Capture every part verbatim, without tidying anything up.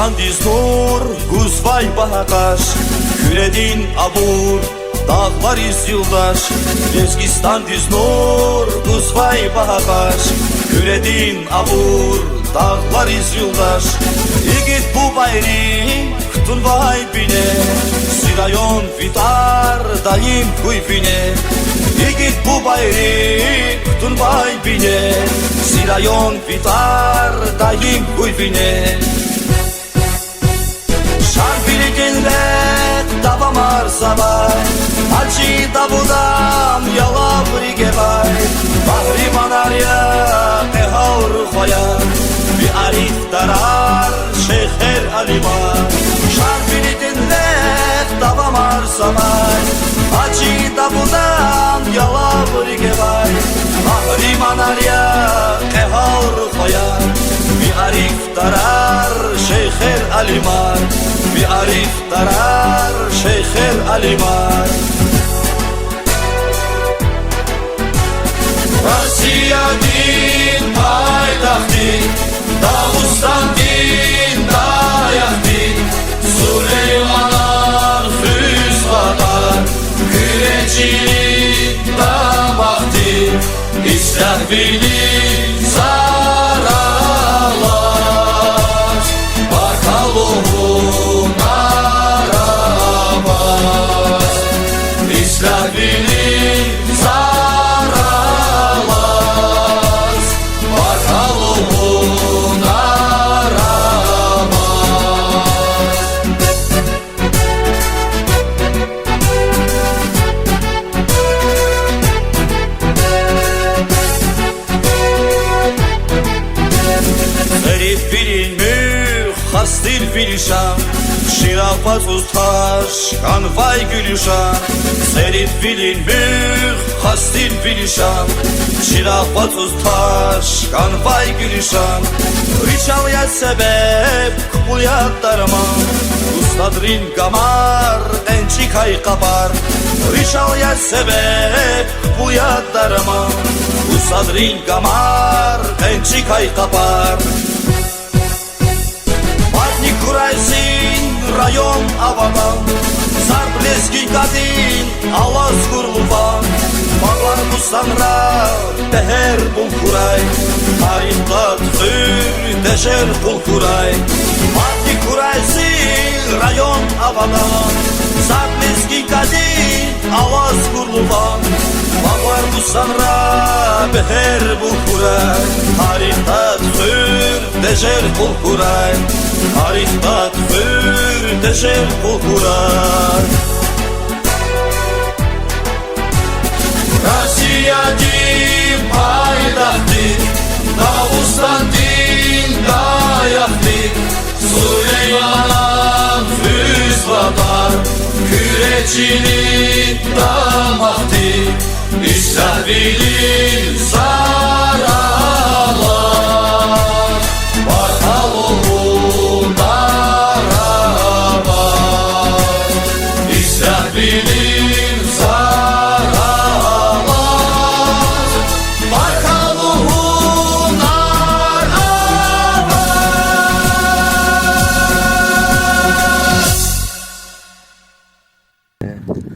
Диз нур гузвай багьа къаш, Куьредин абур, дагълариз юлдаш. Лезгистандиз нур гузвай багьа къаш, Куьредин абур, дагълариз юлдаш. Игит бубайри кутунвай бине, зи район ви тӀвар даим гуй вине. Игит бубайри кутунвай бине, зи район ви тӀвар даим гуй вине. Шарвилидин рехъ давамарзавай, Гьажи Давудан ялаври гевай, къагьриманар я, къе гьал рухваяр, ви арифдарар, шейхер, алимар. Шарвилидин рехъ давамарзавай, Гьажи Давудан ялаври гевай, къагьриманар я, къе гьал рухваяр, ви арифдарар, шейхер, алимар, ви арифдарар, шейхер, алимар. Россиядин пайдахъди, Дагъустандин даякъди, Сулейманан хуьзватӀар, Куьречили дамахди, ислягьвили зараллаз, баркалла лугьун араваз, ислягьвили зараллаз, баркалла лугьун араваз. Гъерибвилин муьгъ хас тир ви лишан, чирагъ вацӀуз таш кӀанвай гуьлуьшан. Гъерибвилин муьгъ хас тир ви лишан, чирагъ вацӀуз таш кӀанвай гуьлуьшан. Ричал я себеб, кпӀул я дарман, устадрин гамар, кьенчӀикай къапар. Ричал я себеб, кпӀул я дарман, устадрин гамар, кьенчӀикай къапар. Мадни хьурай зи район авадан, зарб лезги кадин алаз гурлуван, Багъар-Бустанра бегьербул хьурай, тарих тӀвар хуьр, дежер къул хьурай. Мадни хьурай зи район авадан, зарб лезги кадин алаз гурлуван, Багъар-Бустанра бегьербул хьурай, тарих тӀвар хуьр, дежер къул хьурай, тарих тӀвар хуьр, дежер къул хьурай. Россиядин пайдахъди, Дагъустандин даякъди, Сулейманан хуьзватӀар, Куьречили дамахди, ислягьвили зараллаз, баркалла лугьун араваз, ислягьвили зараллаз, баркалла лугьун араваз.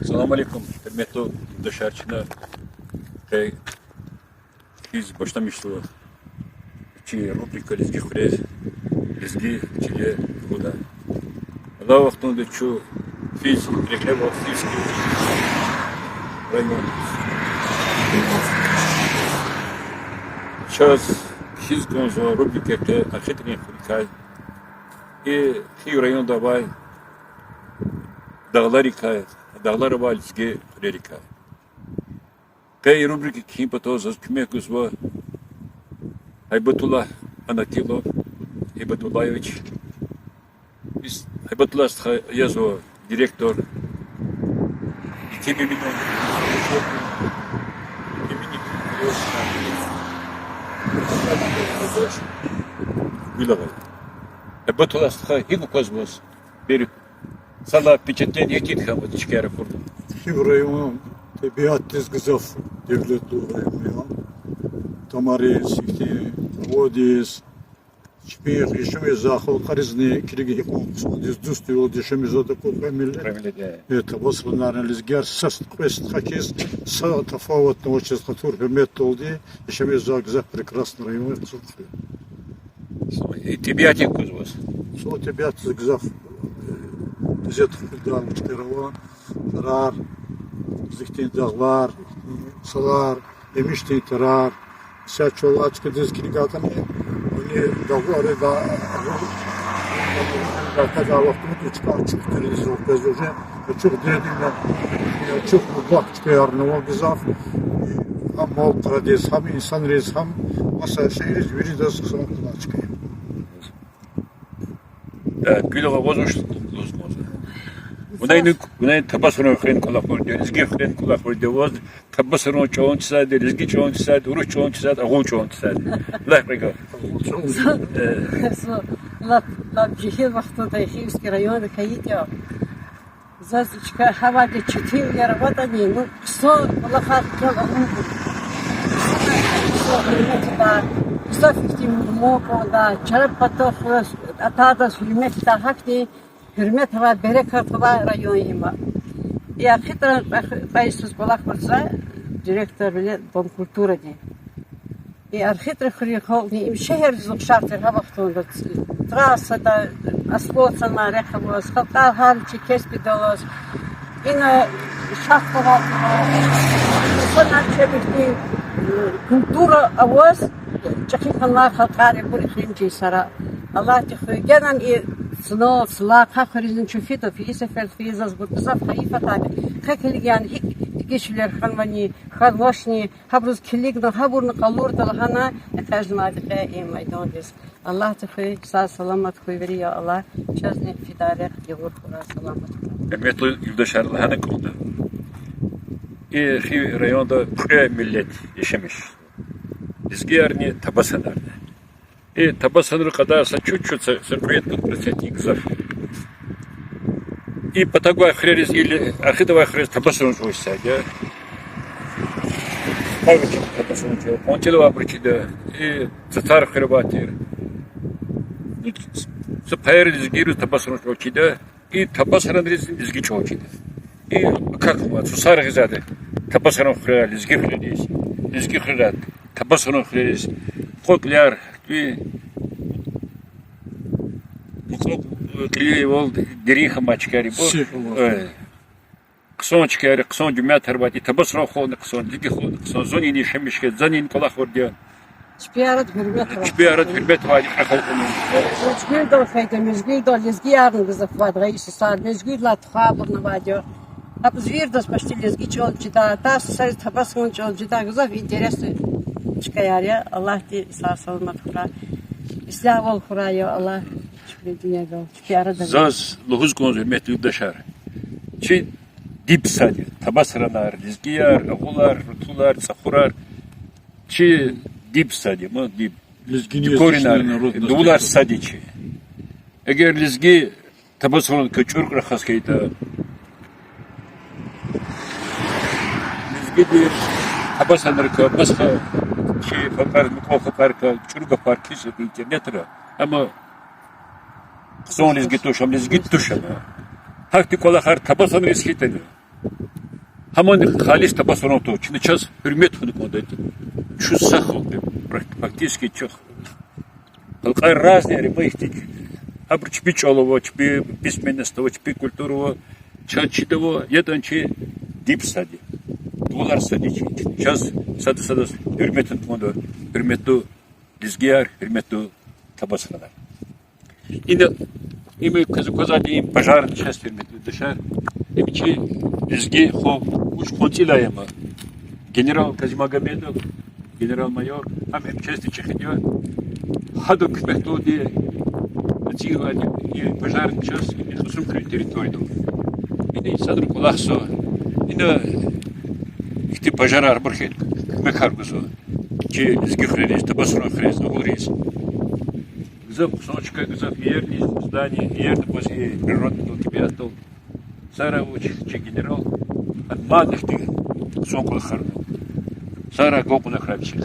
Салам алейкум, гьуьрметлу юлдашар, чна къе хьиз башламишзава чи рубрика Лезги хуьре, лезги чиле хуьда. Алай вахтунда чун физ рекье ва Сивский район. Чаз кхьиз кӀанзава рубрика къе Ахитрин хуьрикай, и Хив районда авай дагъларикай, дагълара авай лезги хуьрерикай. Къе и рубрика кхьин патал заз куьмек гузва Гьайбатуллагь Анатилов Гьайбатуллаевич. Гьайбатуллагь стха язва директор. Гьайбатуллагь стха, гьикӀ аквазва ваз? Бери, сала впечатление гьихьтин хьанва чкаяр акурла? Хив район тӀебиатдиз гзаф девлетлу район я. Тамариз, ихьтин гьавадиз, чи Яшамиш жезвай халкьаризни килиг, гьикьван хъсандиз, дуствилелди яшамиш жезвайди я кьве миллет. Кьве миллет, э. Э, табасаранарни лезгияр са кьве стха хьиз, са тафаватни авачиз, хатур-гьуьрметдалди яшамиш жезвай гзаф прекрасный район я Кьасумхуьр. И тӀебиат як кваз ваз? Са тӀебиатдиз гзаф, э, лезет хуьдай вуч кӀера ава. Тарар, зихтин дагълар, салар, емишдин тарар. Са чӀалал чкадиз килигайтӀани, уни дагълари да, дагълари да, вахтунда чка ачух тириз, вахтунда уже ачух дедина, ачух бубах чкаярни ава гзаф. Гьам малкъарадиз, гьам инсанриз, гьам маса шейэриз виридаз хъсан кӀвалах чка я. Э, Гуьлава, ваз вуч лугьуз кӀанзава? Вуна, вуна табасаран хуьрен кӀвалахарди, лезги хуьрен кӀвалахарди, ваз табасаран чӀалан чизайди, лезги чӀалан чизайди, урус чӀалан чизайди, агъул чӀалан чизайди. Лагь кьве гаф. Э. Зун лап, лап жегьил вахтунда Хивский районда хьайитӀа, заз чка гьавайди четин яр аватӀани, ну, хъсан кӀвалахар кӀел авунва. Хъсан гьуьрмет авай, гзаф ихьтин мугьман кӀанда, чара патахъ атайдаз гьуьрмет авай, гьахьтин гьуьрмет авай, берекат авай район я им. И архитра кьве йисуз кӀвалахзава директорвиле домкультурадин. И архитра хуьруьн халкьни, им шегьердиз ухшар тир гьа вахтунда, трассада, асфальт санал рехъ аваз, халкьар гьар чи кеспидал алаз. Ина шахтарал, инсанар чебихди, культура аваз, чӀехи хьанвай халкьар я ибур ихьтин йисара. Аллагьди хуьй, генани и цӀнал, цлай хъа хуьруьзни чун фида, фейи сефер фейи заз гур гзаф хайиф атайди. Къе килиг яни гьикӀ дегишвилер хьанвани, хьанвачни, гьабуруз килигна, гьабурни къалурда лагьана, экъечӀнавайди къе и майдандиз. Аллагьди хуьй, сагъ-саламат хьуй вири, я Аллагь, чазни фидай рехъ гъур хьурай, саламат хьурай. Гьуьрметлу юлдашар, лагьана кӀанда, и Хив районда кьве миллет яшамиш: лезгиярни табасанарни. И табасанрин кьадар са чуть-чуть, са, са кьвед-пуд процентдик гзаф. И патав гвай хуьрериз, и архитра авай хуьрериз табасаран чӀал чизайди я. Табасаран чӀал, къванцелай авайбуру чида, и цацар хуьре авай тир. Са паяр лезгийриз табасаран чӀал чида, и табасаранриз лезги чӀал чида. И акахьнава, цусар гъизвайди табасаран хуьре, лезги хуьрериз, лезги хуьре, табасаран хуьрериз, кьве кьиляр, кьве, кьве кьилийвал дерин хьанвай чкаяр ибур. Хъсан чкаяр, хъсан жемятар авайди, и табасаран халкьни хъсан, лезги халкьни хъсан, зунини яшамиш хьайи, зунини кӀвалахарди я. Чпи арада гьуьрмет авай. Чпи арада гьуьрмет авайди кьве халкьни. Муьжгуьрдал хьайитӀа, Муьжгуьрдал лезгиярни гзаф авайди, гъайи сусар, Муьжгуьрдилай тухвайбурни авайди я. Абуруз вирдаз почти лезги чӀал чида, тахсусариз табасаран чӀал чида, гзаф интересный чкаяр я, Аллагьди сагъ-саламат хьурай. Ислягьвал хьурай, я Аллагь, чпин дуьньядал, чпи арада. Заз лугьуз кӀанзава, гьуьрметлу юлдашар, чи диб сад я, табасаранар, лезгияр, агъулар, рутулар, цӀахурар, чи диб сад я, ма диб. Лезгини коренар, дувулар сад я чи. Эгер лезги табасаранрикай чӀуру рахаз хьайитӀа, лезгиди табасанрикай, башкъа чи халкьар, мукьва халкьарикай чӀуру гафар кхьиз хьайитӀа интернетра, амма хъсан лезги туш, ам лезги туш ам. Гьахьтин кӀвалахар табасанриз хьайитӀани, гьамни халис табасаран туш. Чна, чаз гьуьрмет хьана кӀанда. Чун са халкь я, прак-, практически чун халкьар разный я, ма ихьтин. Гьабуру чпи чӀал ава, чпи письменность ава, чпи культура ава, чаз чида ава, ятӀани чи диб сад я. Дувулар сад я чи. Чаз сада-садаз гьуьрмет хьана кӀанда, гьуьрметлу лезгияр, гьуьрметлу табасаранар. Ина, им кваз-, квазвайди им пожарный часть, гьуьрметлу юлдашар. Им чи лезги хва вуч къванцелай ама. Генерал Казимагомедов, генерал-майор, гьам им частьда чӀехиди я. Гьадан куьмекдалди эцигнавайди и пожарный часть и Кьасумхуьруьн территорияда. Ина инсанри кӀвалахзава. Ина ихьтин пожарар, абур хьайитӀа куьмекар гузва чи лезги хуьрериз, табасаран хуьрериз, агъулриз. Гзаф хъсан чка, гзаф иерни, здания, иерни кваз и природадал, тӀебиатдал. Сагърай вуч, чи генерал, ам мад ихьтин хъсан кӀвалахарнава. Сагърай, агалкьунар хьурай вичихъ.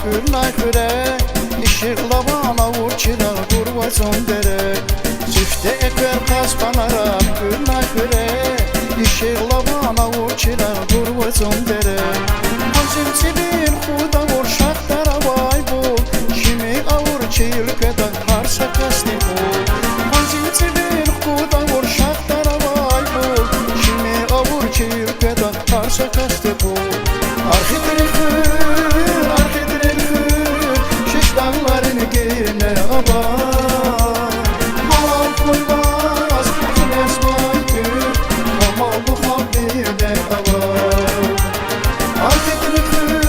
Куьрнай хуьре, ишигъ лаван авур чирагъ гур вацӀун дере. Сифте эквер къаз къанара, куьрнай хуьре, ишигъ лаван авур чирагъ гур вацӀун дере. Къванцин цӀивин худ авур шагьдар авайбур, шими авур чил кведа гьар са касни пул. Къванцин цӀивин худ авур шагьдар авайбур, шими авур чил кведа гьар са касни пул. Архитрин хуьр, Архитрин хуьр, шиш дагъларин гине ава. Гьалал хьуй ваз, хьунез вай туьр, амаллу халкь дине ава. Архитрин хуьр,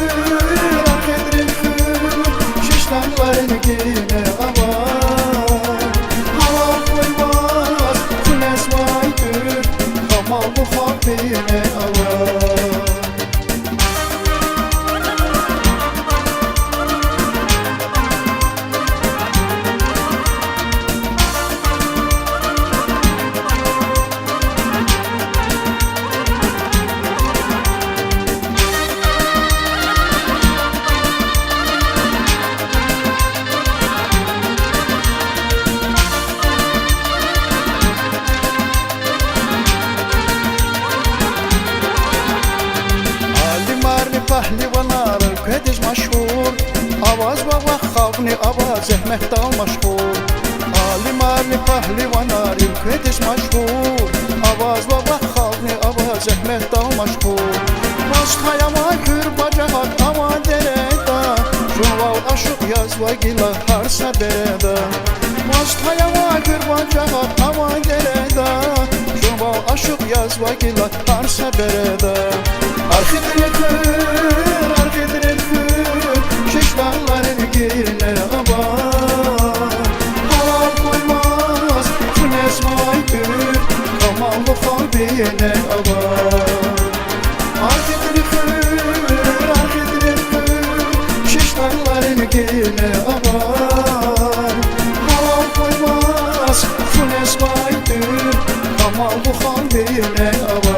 Архитрин хуьр, шиш дагъларин гине ава. Гьалал хьуй ваз, хьунез вай туьр, амаллу халкь дине ава. Алимарни пагьливанар кведиз машгьур, авазва вахъ халкьни ава зегьметдал машгъул. Алимарни пагьливанар кведиз машгьур, авазва вахъ халкьни ава зегьметдал машгъул. Ваз таявай хуьр бажагьат авай дереда, жуван вал ашукь язва гила гьар са береда. Ваз таявай хуьр бажагьат авай дереда, жуван вал ашукь язва гила гьар са береда. Архитрин хуьр, Архитрин хуьр, шиш дагъларин гине ава. Гьалал хьуй ваз, хьунез вай туьр, амаллу халкь дине ава. Архитрин хуьр, Архитрин хуьр, шиш дагъларин гине ава. Гьалал хьуй ваз, хьунез вай туьр, амаллу халкь дине ава.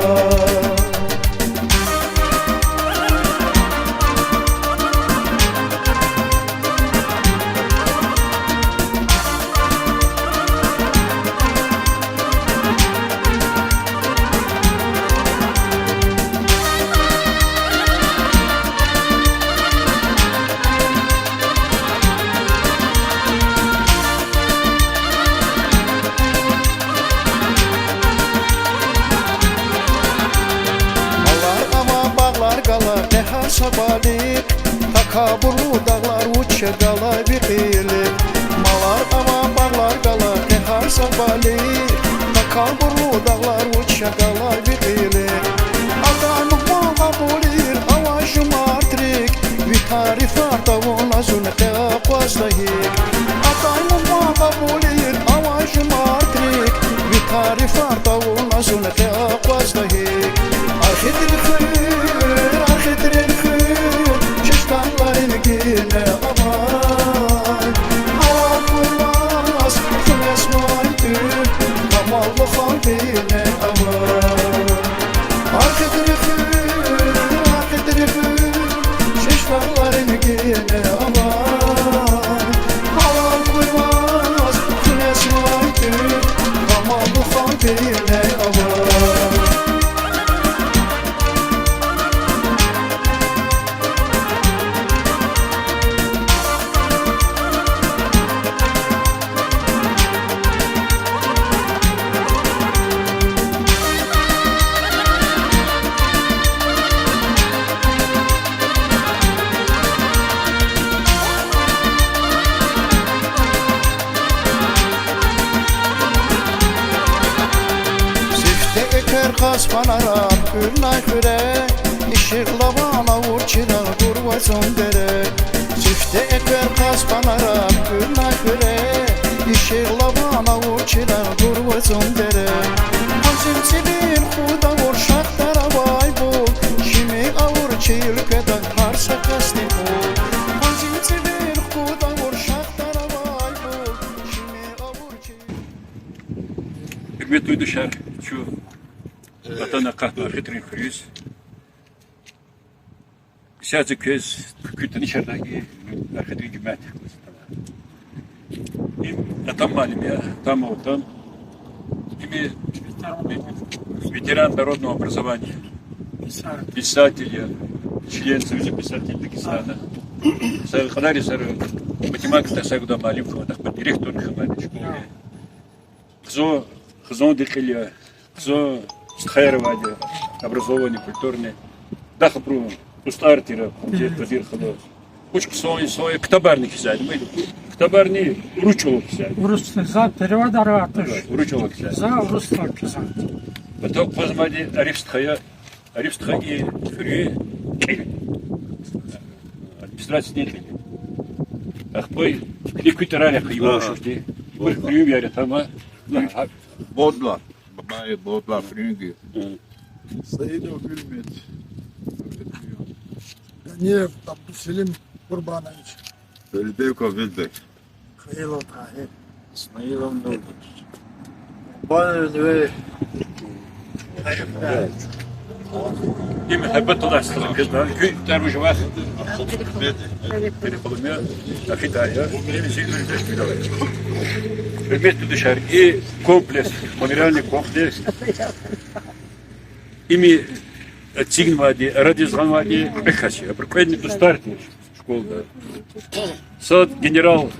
Малар ава, багълар гала къе гьар са балигъ, такабурлу дагълар вуч я галай ви къилих. Малар ава, багълар гала къе гьар са балигъ, такабурлу дагълар вуч я галай ви къилих. Атай мугьман кьабулир авай жумартрик, ви тарифар тавуна зун къе акъвазда гьикӀ. Атай мугьман кьабулир авай жумартрик, ви тарифар тавуна зун къе акъвазда гьикӀ. Архитрин хуьр, Архитрин хуьр, шиш дагъларин гине ава. Гьалал хьуй ваз, хьунез вай туьр, амаллу халкь дине ава. Архитрин хуьр, Архитрин хуьр, шиш дагъларин гине ава. Гьалал хьуй ваз, хьунез вай туьр, амаллу халкь дине ава. Сифте эквер къаз къанара, куьрнай хуьре, ишигъ лаван авур чирагъ гур вацӀун дере. Сифте эквер къаз къанара, куьрнай хуьре, ишигъ лаван авур чирагъ гур вацӀун дере. Къванцин цӀивин худ авур шагьдар авайбур, шими авур чил кведа гьар са касни пул. Къванцин цӀивин худ авур шагьдар авайбур, шими авур чил. Гьуьрметлу юлдашар, чун атана акъатна Архитрин хуьруьз. Исятда квез куьтани шарда и Архидин жемятдик кваз. Им атан муаллим я, атан муаллим. Им ветеран народного образования. Писатель я, член Союза писателей Дагестана. Са кьадар йисара математика тарсар гудай муаллим хьана, ахпа директор хьана школада. Хизан, хизандин кьил я, хизан стхаяр авайди я, образованный, культурный. Даха абурун дустар тир, Кьудир, Кьудир халу. Вуч хъсан, инсан я, ктабарни кхьизвайди я, ктабарни урус чӀалал кхьизвайди я. Урус, за переводар авайди туш. Урус чӀалал кхьизвайди я. За урусдал кхьизвайди я. Ва тахьайтӀа кваз мад Ариф стха я, Ариф стха и хуьруьн кьил я. Администрациядин кьил я. Ахпа куьне куь тӀварар я хьи, Иван Шуфти. Ибур хуьруьнвияр я тамам. Бодла. Бабай Бодла хуьруьнви. Саидов Гуьлмет. Ганиев Абдуселим Курбанович. Бельбеков Вильбек. Михаилов Тагьир. Исмаилов Нур. Бан ве. Им гьайбат алай стха я, куь тӀвар вуж я вахт. Перепеломер, Афида я. Гьуьрметлу дустар, и комплекс, мемориальный комплекс, им эцигнавайди, арадиз гъанвайди кьве кас я. Абур кьведни дустар тир школада. Сад генерал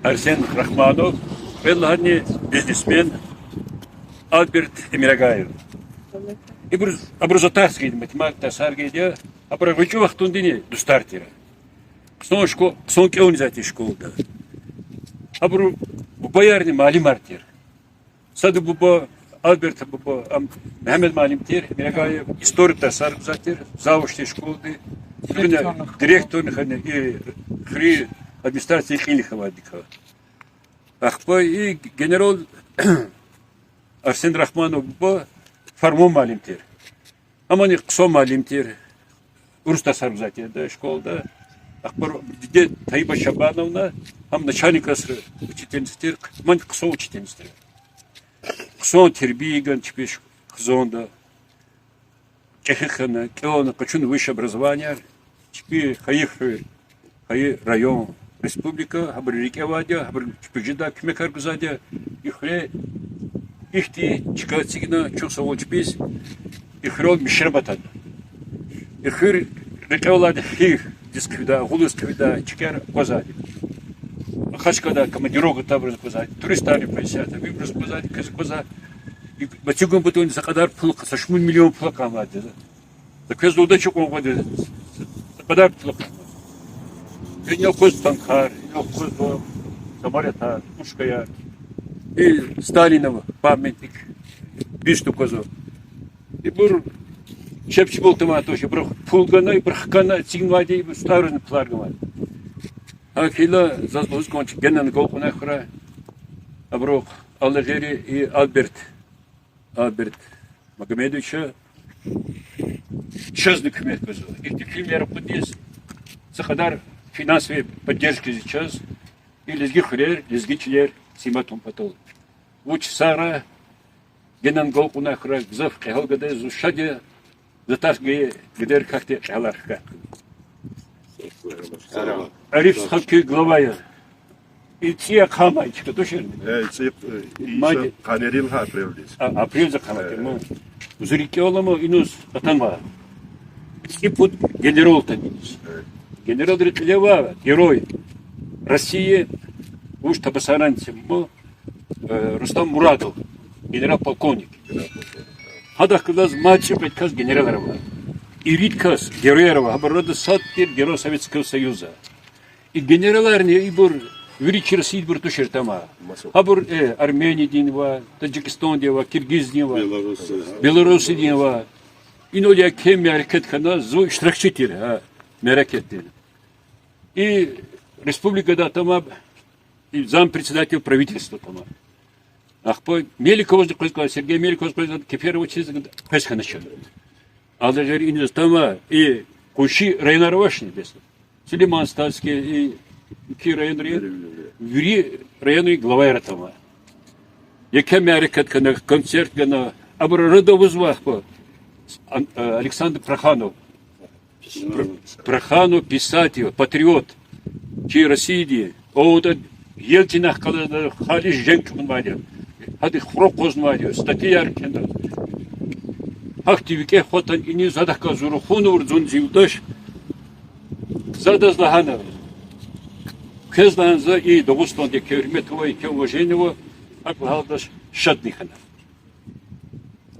Арсен Рахманов, кьвед лагьайдини бизнесмен Альберт Эмиргаев. Ибур, абур за тарс гайиди, математика тарсар гайиди я, абур гъвечӀи вахтундини дустар тир. Хъсан шко-, хъсан кӀелунизай тир школада. Абурун бубаярни муаллимар тир. Садан буба, Альбертан буба, ам, Мегьамед муаллим тир, Эмиргаев, история тарсар гузвай тир, завуч тир школадин. Директорни хьана, и хуьруьн администрациядин кьилни хьанвайди я. Ахпа и генерал Арсен Рахманов буба Фарман муаллим тир. Амни хъсан муаллим тир, урус тарсар гузвай тир школада. Ахпа диде Таиба Шабановна, ам начальник классдин учительница тир, амни хъсан учительница тир. Хъсан тербия гана чпи хизанда. ЧӀехи хьана, кӀелна, къачуна высшее образованияяр. Чпи хайи хуьр, хайи район, республика, гьабуру рикӀе авайди я, гьабуру чпиз жедай куьмекар гузвайди я. И хуьре ихьтин чка эцигна, чухсагъул чпиз, и хуьрел мишраб атана. И хуьр рекье алайди, гьихьдиз хъфидай, агъулиз хъфидай чкаяр аквазвайди. Ахачкадай командировка тавуниз аквазвайди, туристарни аквазвайди, вибуруз аквазвайди, квез аквазвай. И мецигун патал са кьадар пул, са шумуд миллион пул акъанвайди. За квез лугьуда чукьун кьван, са кьадар пул акъанвайди. Ина аквазва танкар, ина аквазва самолётар, пушкаяр. И Сталинан памятник, бюст аквазва. Ибур чеб чпел тамай туш, ибуру пул гана, ибур хкана, эцигнавайди, ибур стӀарризни пулар ганвайди. ГьакӀ хьайила заз лугьуз кӀанзава генани агалкьунар хьурай. Абуру Аллагьери и Альберт, Альберт Магомедовича чазни куьмек гузва. Ихьтин хуьр акъудиз, са кьадар финансовый поддержка ийиз чаз, и лезги хуьрер, лезги чилер симатун патал. Вуч сагърай, генани агалкьунар хьурай, гзаф кьегьал гада я, зун шад я, за тарс гайи гадаяр квахьди кьегьалар хкахкна. Ариф стха куь глава я. И цӀи ахъа амай чка туширни? Э, цӀи, э, и Май- са къанерил гьа апрелдиз. А, апрелдиз ахъа амай, э, тир ма. Зун рикӀел алама, инуз атанва. ЦӀипуд генерал атана инуз. Э. Генералрин кьиле ава Герой России, вуч Табасаранци ма, э, Рустам Мурадов, генерал-полковник. Гьадахъ галаз мад цӀикьвед кас генералар ава. Ирид кас герояр ава, гьабур арада сад тир Герой Советского Союза. И генераларни ибур вири чи россиядбур тушир тама. Гьабур, э, Армениядин ва, Таджикистандин ва, Киргиздин ва, Белоруссиядин ва. Инал еке мярекат хьана, зун иштиракчи тир гьа мярекатдин. И республикада тама, и зампредседатель правительства тама. Ахпа Меликовазни къвез кӀан, Сергей Меликоваз къвез кӀан, Кеферовачиз къвез хьана чун. Аллагьери иназ тама, и къунши районар авачни бес. Сулейман-Стальский, и ки районри, вири районрин главаяр атанва. Еке мярекат хьана, концерт гана, абур арада авазва ахпа Ан-, э, Александр Проханов. Пр-, прохану писатель, патриот. Чи Россияди, аватӀа Ельцинахъ галаз халис женг чӀугунвайди я. Гьади хура акъвазнавайди я, статьяяр кхьенва. Гьахьтин викӀегь хватӀани иниз, гьадахъ галаз зун рахунва, зун зи юлдаш. За адаз лагьана, квез лагьана за и Дагъустанда еке гьуьрмет ава, еке уважение ава, гьакӀ лагьайдалай шадни хьана.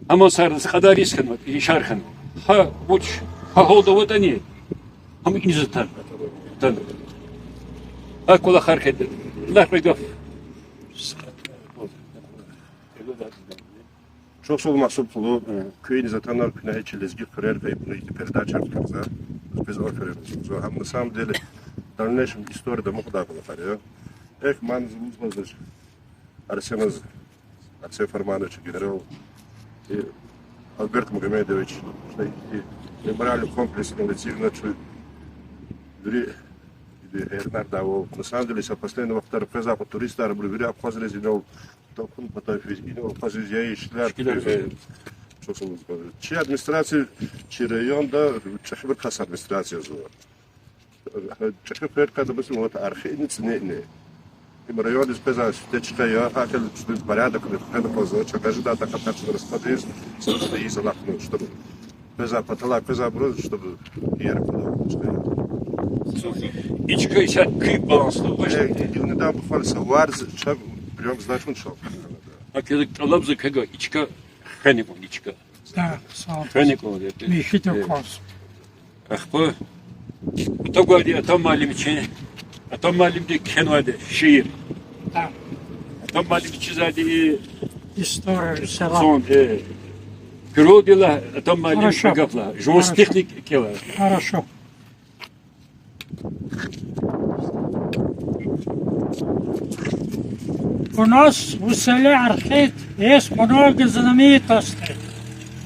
Амма сарда кьадар риск хьанва, ишар хьанва. Гьа вуч, гьа гьалда аватӀани, гьам иниз атан. Атан. Гьа кӀвалахар хьайитӀа. Лагь кьве гаф. Чухсагъул, Магьсуб халу, куьн иниз атанвай, куьне чи лезги хуьрерикай ибуру и передача кутазва. Квез аферин лугьузва. Гьам на самом деле в дальнейшем историда амукьдай кӀвалахар я. Эхь, ман зулуз баздач. Арсеназ, Арсен Фарманович, генерал, и Альберт Магомедович, что и мемориальный комплекс, ну, летивно, что вири, и гьернар давал. На самом деле, са последний вахтара къвезвай туристар, абуру вири абхазриз инал, токун патафиз, инал абхазриз я ишлер, шкилер, э, чухсагъул. Чи администрация, чи районда чӀехибур кас администрация зур. ЧӀехи хуьрерикай, допустим, вот архивни цӀинини. Им райондиз къвезвай сифте чка я, гьакӀ хьайила чна порядок хъвена кӀанзава, чагажида тахьайтӀа чна раскладиз, садазда ийиз алахъна, чтобы къвезвай паталай къвезвайбуруз, чтобы иер кӀвалах чка я. И чка исятда куь балансда я? Э, гьадан буквально са варз чна приём сдачун чал. ГьакӀ хьайила тӀалабзава квевай и чка хвена кӀанда, и чка. Да, сагъ ул. Хвена кӀанда, э, михьида э, кваз. Ахпа, атӀа гвайди Атан муаллимдин, Атан муаллимди кхьенвайди шиир. Да. Атан муаллимди чизвайди и история села. Сон, э, куьрелди лагь, Атан муаллим, хорошо, гаф лагь. Журналистикадин кӀела. Хорошо. У нас в селе Архит есть много знаменитостей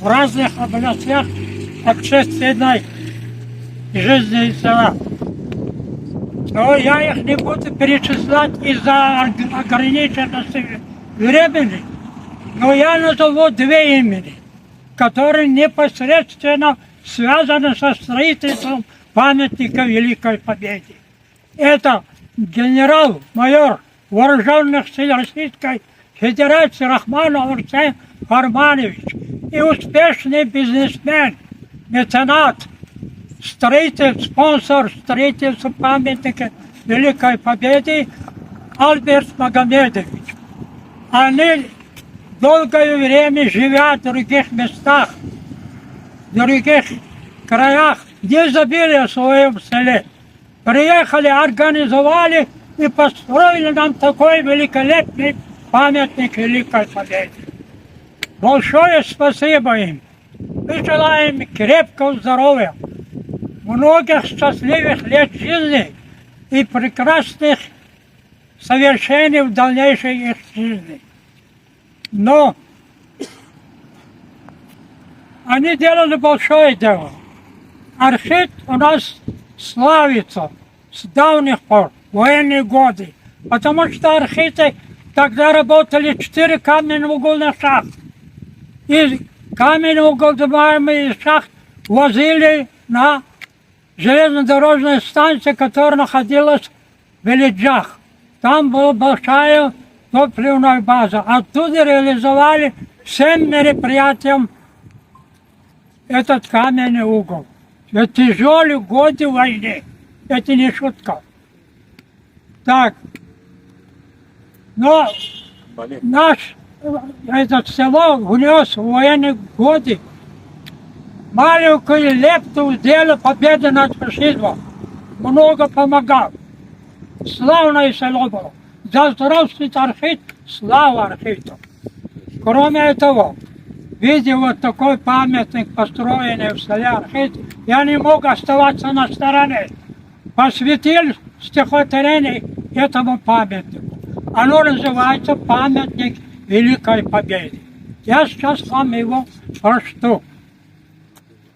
в разных областях общественной жизни села. Но я их не буду перечислять из-за ог-, ограниченности времени, но я назову две имени, которые непосредственно связаны со строительством памятника Великой Победе. Это генерал-майор Вооружённых сил Российской Федерации Рахманов Арсен Фарманович и успешный бизнесмен, меценат, строитель, спонсор строительства памятника Великой Победы Альберт Магомедович. Они, долгое время живя в других местах, в других краях, не забыли о своём селе. Приехали, организовали и построили нам такой великолепный памятник Великой Победе. Большое спасибо им. Мы желаем им крепкого здоровья, многих счастливых лет жизни и прекрасных совершений в дальнейшей их жизни. Но они делали большое дело. Архит у нас славится с давних пор, в военные годы, потому что архиты тогда работали четыре каменноугольных шахты. И каменный уголь, добываемый из шахт, возили на железнодорожная станция, которая находилась в Велиджах. Там была большая топливная база. Оттуда реализовали всем мероприятиям этот каменный уголь. Это тяжёлые годы войны. Это не шутка. Так. Но наш, э, это село внёс в военные годы маленькую лепту в дело победы над фашизмом. Много помогал. Славное село было. Да здравствует Архит, слава Архиту. Кроме этого, видя вот такой памятник, построенный в селе Архит, я не мог оставаться на стороне. Посвятил стихотворение этому памятнику. Оно называется «Памятник Великой Победы». Я сейчас вам его прочту.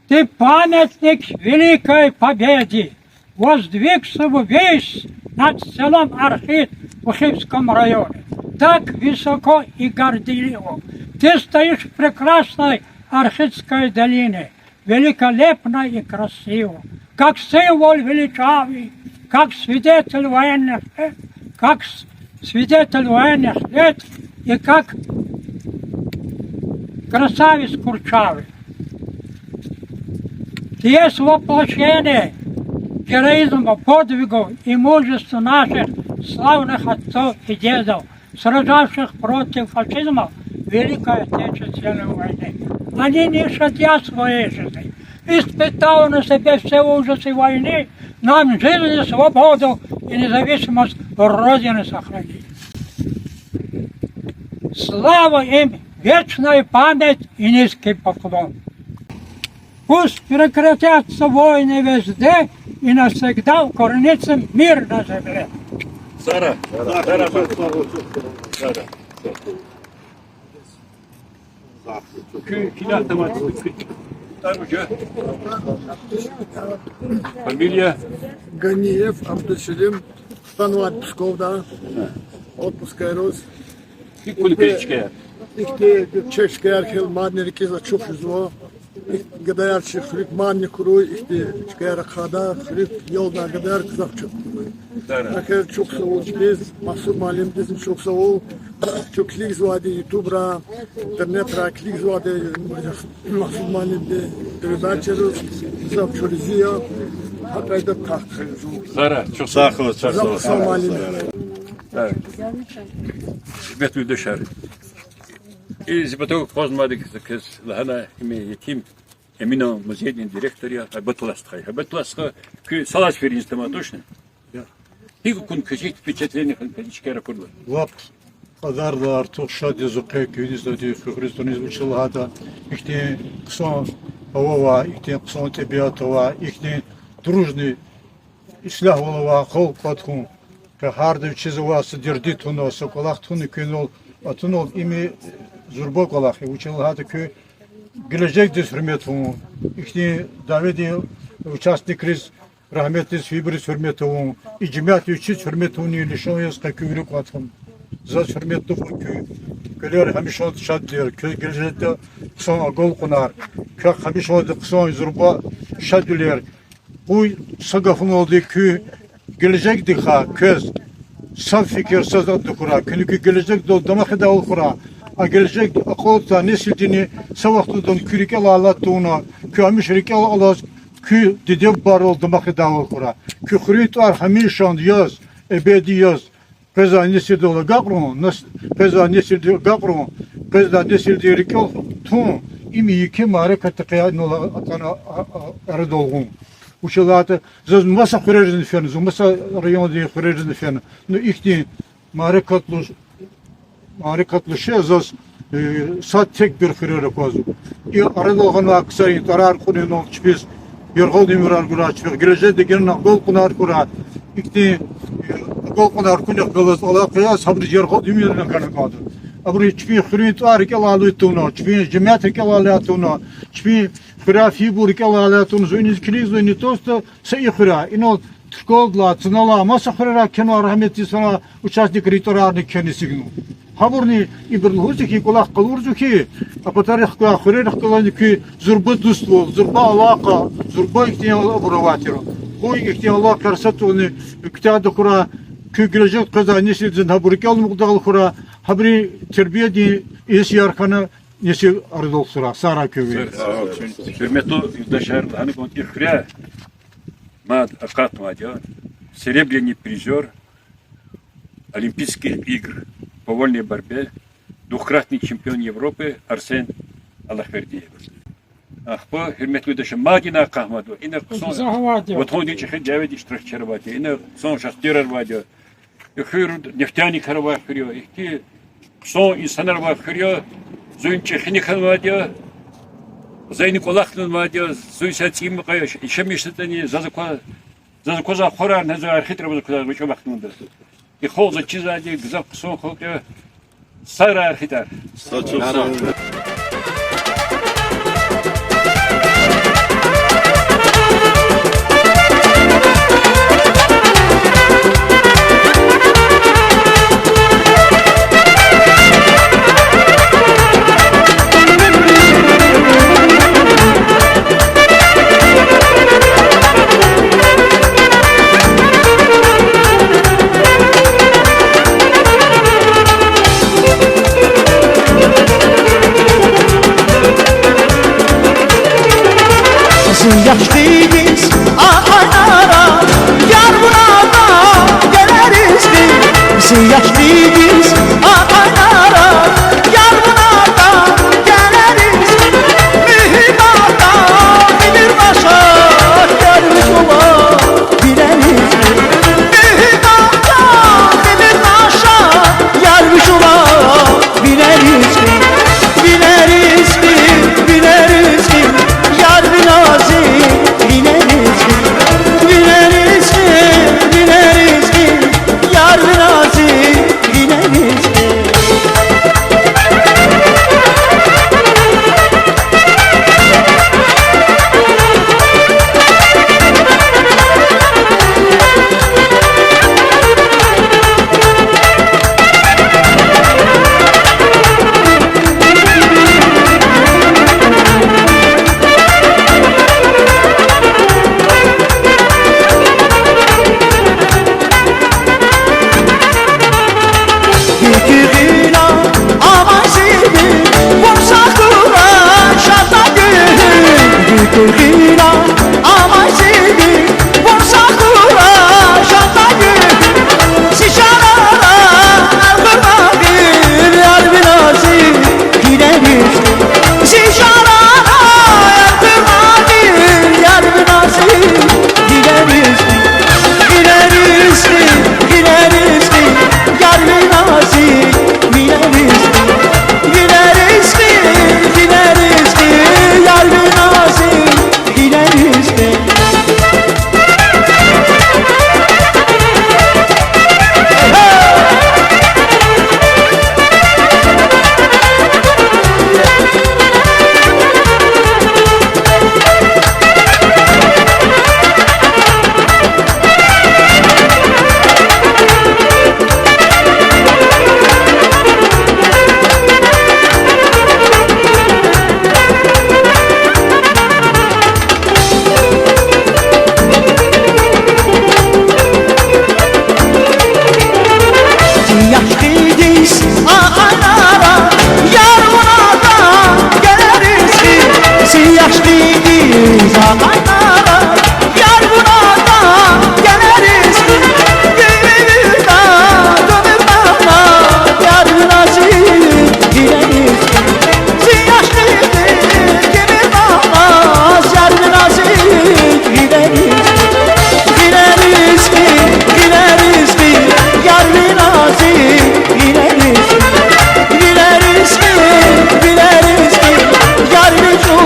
Ты, памятник Великой Победе, воздвигся ввысь над селом Архит в Ухтинском районе. Так высоко и горделиво ты стоишь в прекрасной Архитской долине. Великолепно и красиво, как символ величавый, как свидетель военных лет, как с-, свидетель военных лет и как красавец курчавый. Ты есть воплощение героизма, подвигов и мужества наших славных отцов и дедов, сражавших против фашизма в Великой Отечественной войне. Они не щадя своей жизни, испытав на себе все ужасы войны, нам жизнь и свободу и независимость Родины сохранить. Слава им, вечная память и низкий поклон. Пусть прекратятся войны везде, и навсегда укоренится мир на земле. Сара. Сара. Сара. Куь килигна тамадиз. Фамилия? Ганиев Абдулселим, хтанвайди Псковда, отпускайриз. Икӏ куьн квез чкаяр? Ихьтин чеб чкаяр хьайила мадни рикӏиз ачух жезва. Ихьтин гадаяр чи хуьруьк мадни хьурай, ихьтин чкаяр ахъайдай, хуьруьк ялдай гадаяр гзаф чеб хьурай. Сара. Эхир чухсагъул чпиз, Магьсуд муаллимдизни чухсагъул. Чун килигзавайди ютубра, интернетра килигзавайди Магьсуд муаллимди передачайриз, гзаф чуризи я, гьа къайдада квахьзава. Сара, чухсагъул, чухсагъул. Гзаф хъсан муаллим я. Так. Гьуьрметлу юлдашар. И зи патав акъвазнавайди квез лагьана, им Етим Эминан музейдин директор я Гьайбатулла стха. Гьайбатулла стха, куьн Салаз фиринжи таман, точно? Я. ГьикӀ квез впечатление хьана, квез и чкаяр акурла? Лап кьадардай артух шад я зи къе куьнизни, куь хуьруьзни, вучиз лагьайтӀа ихьтин хъсан гьава авай, ихьтин хъсан тӀебиат авай, ихьтин дружный, ислягьвал авай халкь кӀватӀ хьун. Къе гьарда вичиз авай са дерди туна, са кӀвалах туна куьнал, атунал им зурба кӀвалах я, вучиз лагьайтӀа куь гележегдиз гьуьрмет авун, ихьтин дяведин участникриз, рагьметдиз, вибуруз гьуьрмет авун, и жемят вичиз гьуьрмет авунин лишан яз къе куь вири кӀватӀ хьун. Заз гьуьрметлу куь кӀвалер гьамиша шад тир, квез гележегда хъсан агалкьунар, квехъ гьамиша хъсан зурба шадвилер. Къуй са гафуналди куь гележегдихъ квез са фикир, са затӀ хьурай, куьне куь гележегдал дамахидайвал хьурай, а гележегдин акьалтзавай несилдини са вахтунда куь рикӀелай алат тавуна, куьн гьамиша рикӀелай алаз, куь диде-бубайрал дамахидайвал хьурай. Куь хуьруьн тӀвар гьамиша яз, эбеди яз къвезвай несилдал агакьарун, нас-, къвезвай несилди агакьарун, къвезвай несилдин рикӀел тун, им еке мярекатдикай инал атана, а, а, арадал гъун. Вучиз лагьайтӀа заз маса хуьреризни фена, зун маса райондин хуьреризни фена. Ну, ихьтин мярекатлу, мярекатлу шей заз, э, сад-текбур хуьрера аквазва. И арадал гъанвай ксарин тӀварар кьуна инал чпиз яргъал уьмуьрар гурай, чпихъ гележегда генани агалкьунар хьурай. Ихьтин, э, агалкьунар кьунихъ галаз алакъа яз, гьабуруз яргъал уьмуьрни хьана кӀанда. Абуру чпин хуьруьн тӀвар рикӀелай алай тавуна, чпин жемят рикӀелай алай тавуна, чпин хуьряй фейибур рикӀелай алай тавуна, зун иниз килигзава не то что са и хуьряй, инал Туркалдилай, Цаналай, маса хуьрерай кхьенвай рагьметдиз фенвай участникрин тӀварарни кхьена эцигнава. Гьабурни ибуру лугьузва хьи, кӀвалах къалурзава хьи, а патарихъ квай хуьрерихъ галазни куь зурба дуствал, зурба алакъа, зурба ихьтин абур авай тир. Къуй ихьтин алакъаяр сад тавуна куьтягьда хьурай, куь гележегда къвезвай несилдизни гьабур рикӀел амукьдайвал хьурай, гьабурун тербиядин иесияр хьана несил арадал хъсурай. Сагърай куьн. Гьуьрметлу юлдашар, лагьана кӀанда, и хуьряй мад акъатнавайди я серебряный призёр Олимпийских игр по вольной борьбе, двукратный чемпион Европы Арсен Аллахвердиев. Ахпа, гьуьрметлу юлдашар, мад ина акъатнавайди я, ина хъсан ватандин чӀехи дяведи иштиракчияр авайди я, ина хъсан шахтёрар авайди я. И хуьр нефтяникар авай хуьр я, ихьтин хъсан инсанар авай хуьр я, зун чӀехини хьанвайди я, за ина кӀвалахна авайди я, зун са цӀийи мукьва яшамиш жезвани, заз аква-, заз аквазвай ахварарни, заз архитра аквазвай гъвечӀи вахтунда. И халкь заз чизвайди гзаф хъсан халкь я, сагърай архитар. Яшдидиз акъайнара, яр вуна гелериз хьи, зи яшдидиз акъайнара, яр вуна гелериз хьи, муьгьуьббатда вилер нашар, яр вуна гелериз хьи, муьгьуьббатда вилер нашар, яр вуна гелериз хьи, вилериз хьи, вилериз хьи, яр вуна зи, вилериз хьи, вилериз хьи, вилериз хьи, яр вуна зи, вилериз хьи. Гуьгуьна амай зиби, вун са хура жеда гуьгьуьл. Гуьгуьна амай зиби, вун са хура жеда гуьгьуьл. Зи чарара элкъуьрмагъ вил, яр вуна зи, вилериз хьи. Зи чарара элкъуьрмагъ вил, яр вуна зи, вилериз хьи. Вилериз хьи, вилериз хьи, яр вуна зи, вилериз хьи. Вилериз хьи, вилериз хьи, яр вуна зи, вилериз хьи. Зи яшдидиз акъайнара, яр вуна гелериз хьи. Зи яшдидиз акъайнара, яр вуна гелериз хьи. Гуьгуьна тумир мана, яр вуна зи, вилериз хьи. Зи яшдидиз гимир мана, яр вуна зи, вилериз хьи. Вилериз хьи, вилериз хьи, яр вуна зи, вилериз хьи. Вилериз хьи, вилериз хьи, яр вуна зи,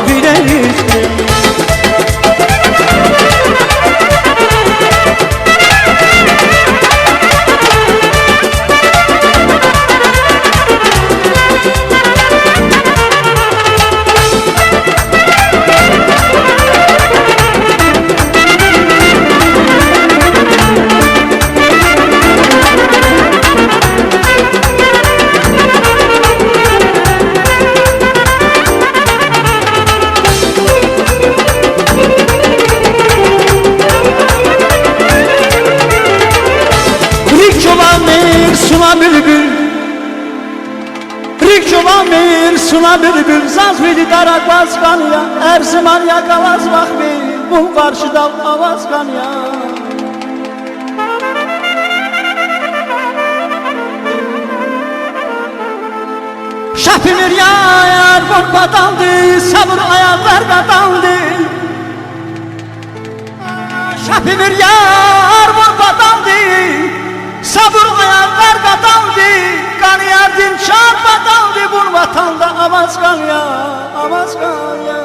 вилериз хьи. РикӀ чӀуламир суна буьлбуьл, рикӀ чӀуламир суна буьлбуьл, заз ви дидара акваз кӀан я, Эрзиман я, кӀанзавай вахт ви, вун къаршидал аваз кӀан я. Шаф уьмуьр я, яр, вун паталди, сабур аякьар кьаталди. Шаф уьмуьр я, яр, вун паталди, сабур аякьар кьаталди, кӀани ярдин чан паталди, вун ватанда аваз кӀан я, аваз кӀан я.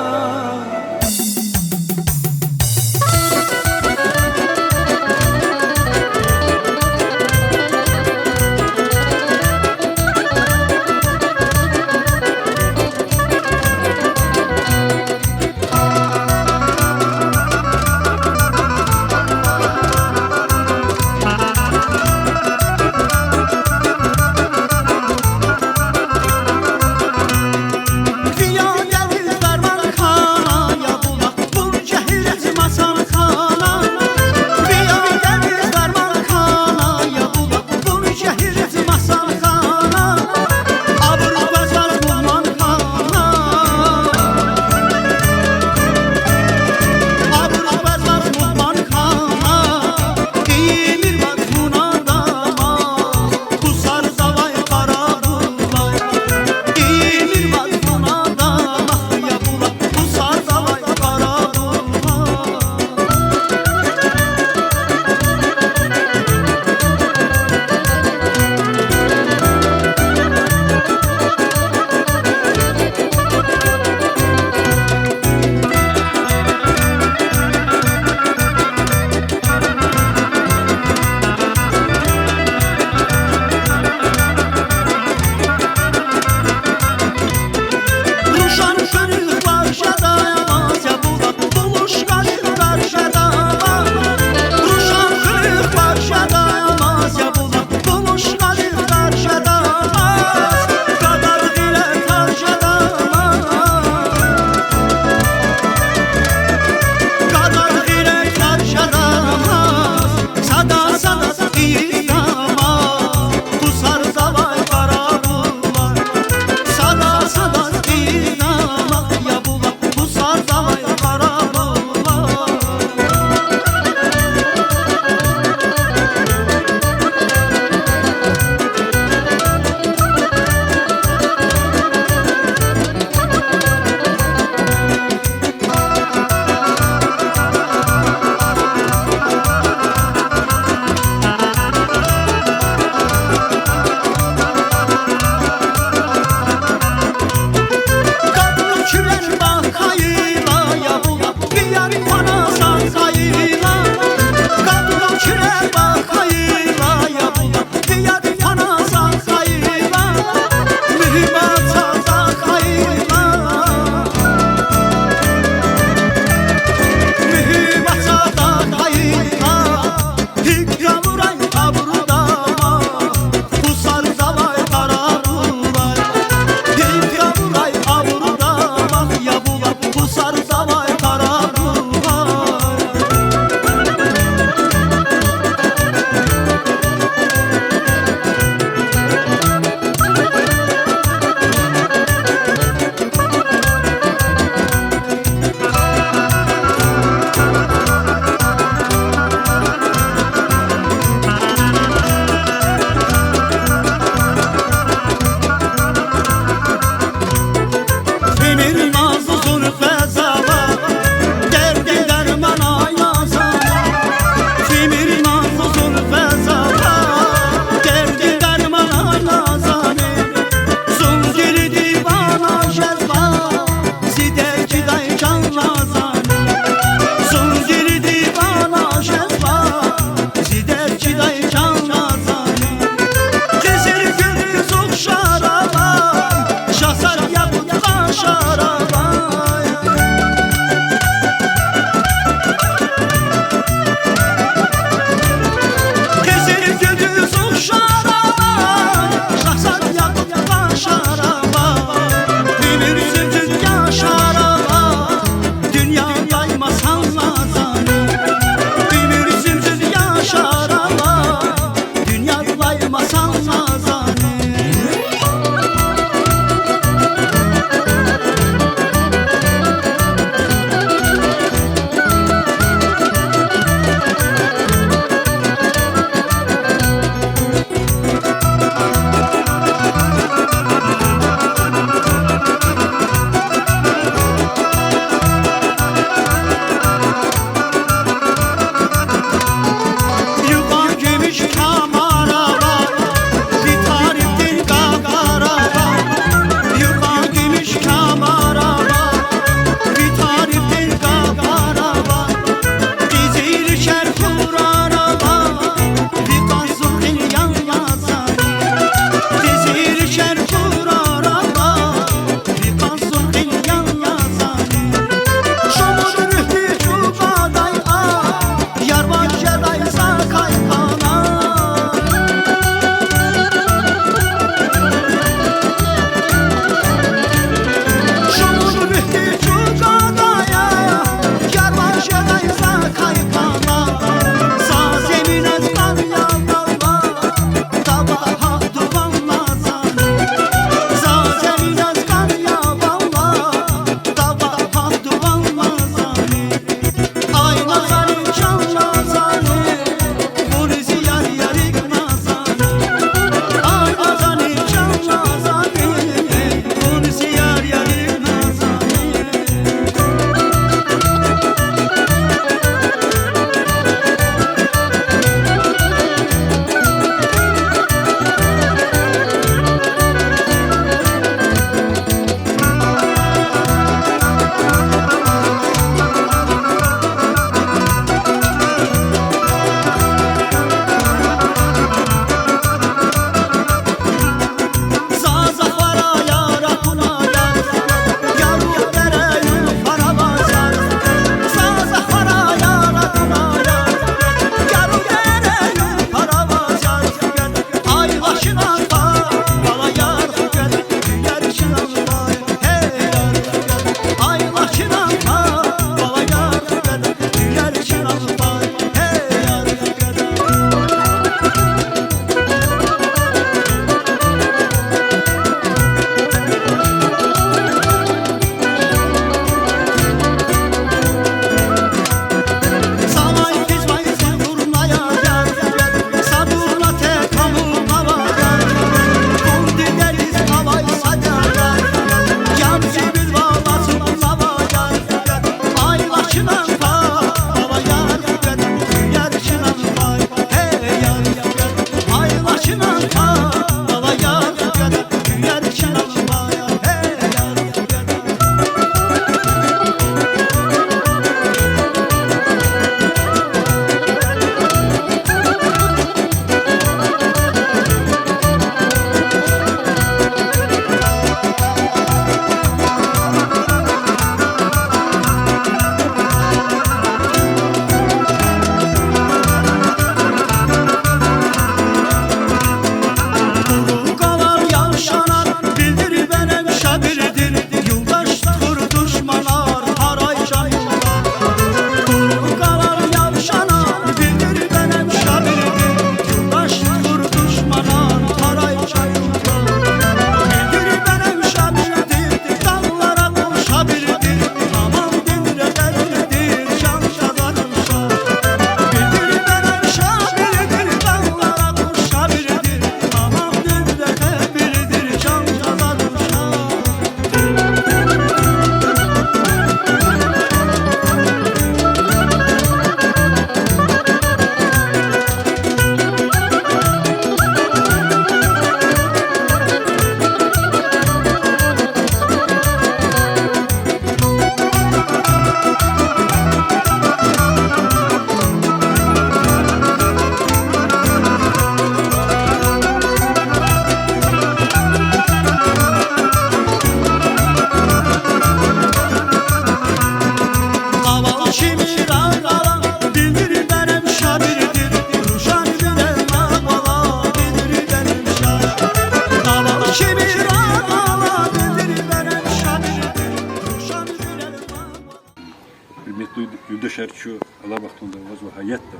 Юлдашар, чун алай вахтунда авазва гьаятда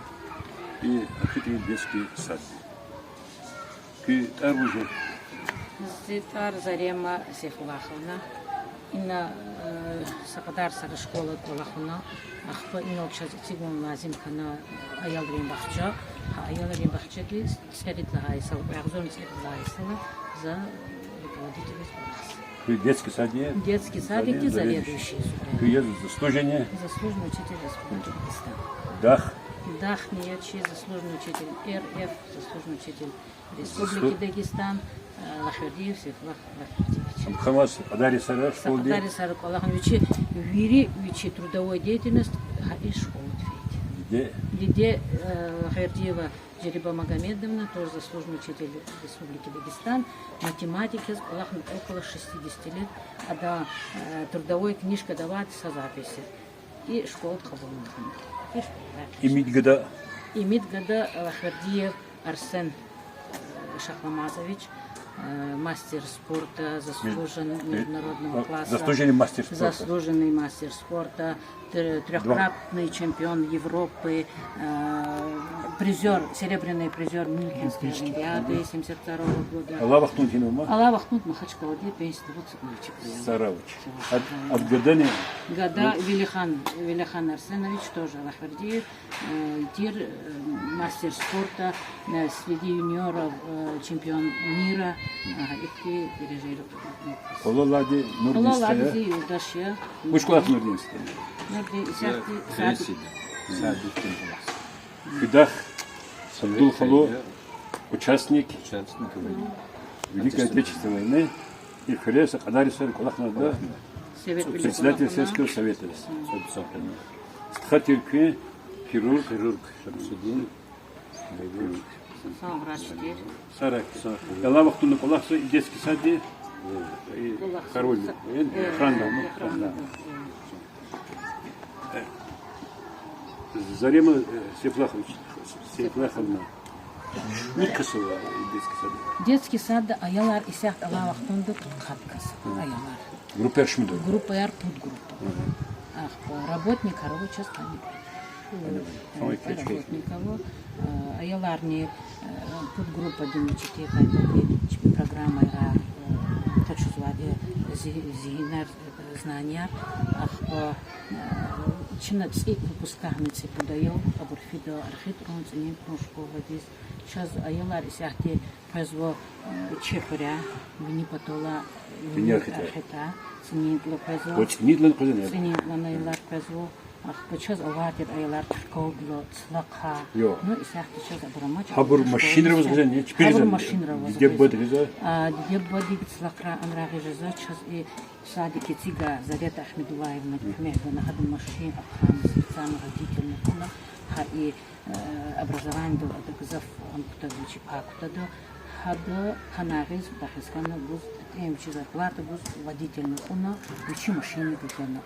и АрхитӀин детский садди. Куь тӀвар вуж я? Зи тӀвар Зарема Сейфуллагьовна. Ина, э, са кьадар йисара школа кӀвалахна, ахпа инал чаз эцигун лазим хьана аялрин бахча. Гьа аялрин бахчади цӀерид лагьай йисалай, кьве агъзурни цӀерид лагьай йисалай за руководитель яз кӀвалахзава. Куь детский саддин? Детский садикдин заведующий я. Куь яз заслуженный? Заслуженный учитель Республики Дагестан. Дахни я чи заслуженный учитель РФ, заслуженный учитель Республики Дагестан, э, Алахвердиев Сейфуллагь Алахвердиевич. Ам квез са кьадар йисара школади? Са кьадар йисара кӀвалахна, вичи вири, вичи трудовой деятельность гьа и школади фейиди. Диде? Диде, э, Алахвердиева Жериба Магомедовна, тоже заслуженный учитель Республики Дагестан, математик яз кӀвалахна около шестидесяти лет, ада, э, трудовой книжкада авайди са запись я. И школада кьабулна хьана. И школада. Имид гада? Имид гада Алахвердиев Арсен, э, Шахламазович, э, мастер спорта, заслужен-, международного класса, заслуженный мастер спорта, тр-, трёхкратный чемпион Европы, э, призёр, серебряный призёр Мюнхенской олимпиады семьдесят второго года. Алай вахтунда гьинава ам? Алай вахтунда Махачкъалади пенсияда ава. Саравич. Ад-, ад гадани? Гада Велихан, Велихан Арсенович, тоже Алахвердиев, э, тир, э, мастер спорта, э, среди юниоров, э, чемпион мира, ага, ихьтин дережайрик. Къвалалди Нурдин стхаяр? Къвалалди зи юлдаш я. Вуч кӀвалахзава Нурдин стха? Нурдин исятда садик. Садикда. Садикда кӀвалахзава. Куь дах Абдул халу, участник Великой Отечественной войны, и хуьре са кьадар йисара кӀвалахна ада, председатель сельского совета. Стха тир куьн хирург. Хирург Шамсудин. Са врач тир. Сарак. Алай вахтунда кӀвалахзава и детский садди, и охрана, охрана. Зарема, э, Сейфуллагьович, Сейфуллагьовна, вуч кас ава и детский садда? Детский садда аялар исятда алай вахтунда пудкъад кас ава, аялар. Группаяр шумуд я? Группаяр пуд группа. Ахпа работникар ава чаз къанни. Работникар ава, э, аяларни, э, пуд группадин вичи къайдада чпи программайра, э, къачузвайди зи-, зигьинар, знанияр, ахпа, э, чна цӀи выпускагьна цӀипуд аял, абур фида АрхитӀрун, ЦӀининкӀрун школадиз. Чаз аялар исятда къвезва, э, чи хуьряй, вини патал, вини АрхитӀа, ЦӀининкӀла къвезва. ЦӀининкӀлани аялар къвезва. Ахпа чаз авай тир аялар Туркалдилай, Цлахай. Ну, исятда чаз абур амач. Гьабур машинра ваз гъизвани, чпи гъизвани? Гьабур машинра ваз гъизва. Диде-бубадиз гъизва? А, диде-бубадиз, Цлахрай, анрай гъиз жезва. Чаз и садик эцигай Зарета Ахмедуллаевна куьмек гана, гьада машин ахъайна, специально водительни кьуна, гьа и, э, образованидал ада гзаф ам кутада, вичи пай кутада, гьада гьанай гъиз бахиз хьана гуз, тӀем вичи зарплата гуз водительни кьуна, вичи машинни гузвана.